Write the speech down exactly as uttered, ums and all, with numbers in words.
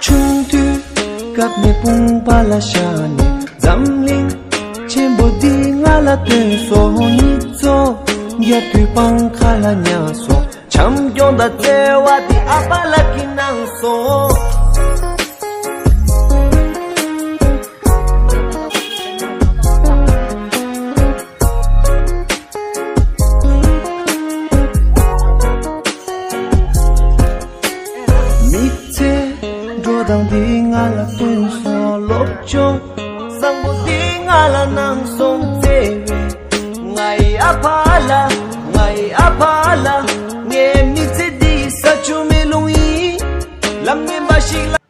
ཆུང་དུས་སྐབས་ནས་དཔུང་པ་ལ་བཞག་ནས་འཛམ་གླིང་ཆེན་པོ་འདི་ང་ལ་སྟོན་སོང་། ཉིས་སྟོང་བརྒྱད་དུས་སྤང་ཁ་ལ་ཉལ་སོང་། བྱམས་སྐྱོང་དང་བརྩེ་བ་འདི་ཨ་ཕ་ལགས་ཀྱིས་གནང་སོང་། མི་ཚེ་འགྲོ་སྟངས་འདི་ང་ལ་སྟོན་སོང་། སློབ་སྦྱོང་བཟང་པོ་འདི་ང་ལ་གནང་སོང་། བརྩེ་བའི་ང་ཡི་ཨ་ཕ་ལགས། ང་ཡི་ཨ་ཕ་ལགས། ངའི་མི་ཚེ་འདི་ས་ཆུ་མེ་རླུང་ཡི་ལམ་ངན་པ་ཞིག་ལ།